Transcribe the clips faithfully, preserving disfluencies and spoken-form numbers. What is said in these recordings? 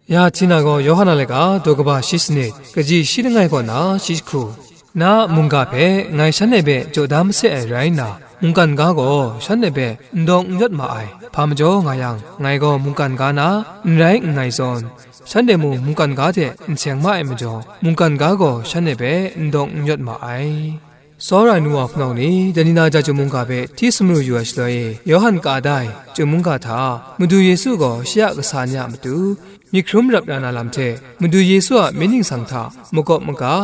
Ya Htina gaw Yawhan a laika daw kaba shi sanit, kaji shi langai kaw na shi jahku, na a mungga hpe ngai shanhte hpe jaw da mase ai rai nna, mungkan ga gaw shanhte hpe n dawng n yawt ma ai. Hpa majaw nga yang, ngai gaw mungkan ga na n rai nngai zawn, shanhte mung mungkan ga hte n seng ma ai majaw, mungkan ga gaw shanhte hpe n dawng n yawt ma ai. Tsawra ai nu wa hpunau ni, dai ni na ja chyum mungga hpe hti sumru yu ai shaloi e, Yawhan ka da ai chyum mungga hta, Madu Yesu gaw shi a kasa ni a matu, myit hkrum rap ra na lam hte, Madu Yesu a myit ningsang hta makawp maga,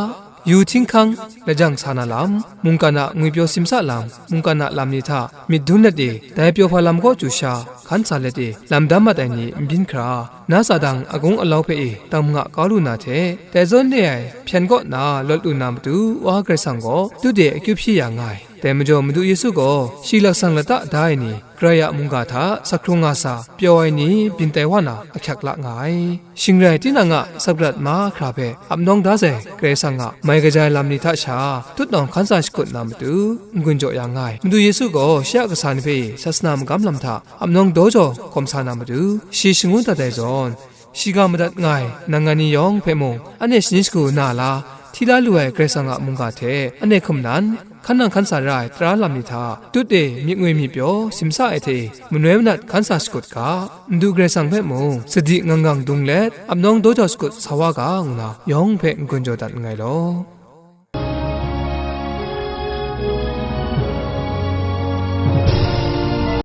yu htinghkang, lajang sa na lam, mungkan a ngwipyaw simsa lam, mungkan a lam ni hta myit dum let e, dai pyaw hpa lam kaw chyu sha, hkan sa let e, lam dam mat ai ni n byin hkra, na sa dang agung alau hpe e, dang manga kau lu na hte, dai zawn re ai hpyen kaw na lawt lu na matu, Wa Karai Kasang gaw tut e akyu hpyi ya nga ai. Dai majaw Madu Yesu gaw shi laksang lata da ai ni, Karai a mungga hta sak hkrung nga sa, pyaw ai ni byin tai wa na ahkyak la nga ai. Shing rai tinang a sak rat mahkra hpe ap nawng da sai Karai Kasang a mai kaja ai lam ni hta sha, tutnawng hkan sa shakut na matu, n-gun jaw ya nga ai. Madu Yesu gaw shi a kasa ni hpe sasana magam lam hta ap nawng daw jaw hkawm sa na matu, shi shangun dat ai zawn, shiga madat nga ai nangan ni yawng hpe mung, anhte shanin shagu na la, hti la lu ai Karai Kasang a mungga hte anhte hkum nan, hkan nang hkan sa ra ai tara lam ni hta, tut e myit ngwi myit pyaw simsa ai hte e, manoi manat hkan sa shakut ga, Madu Karai Kasang hpe mung sadi ngang ngang dung let, ap nawng daw jaw shakut sa wa ga, ngu na yawng hpe n-gun jaw dat nngai law.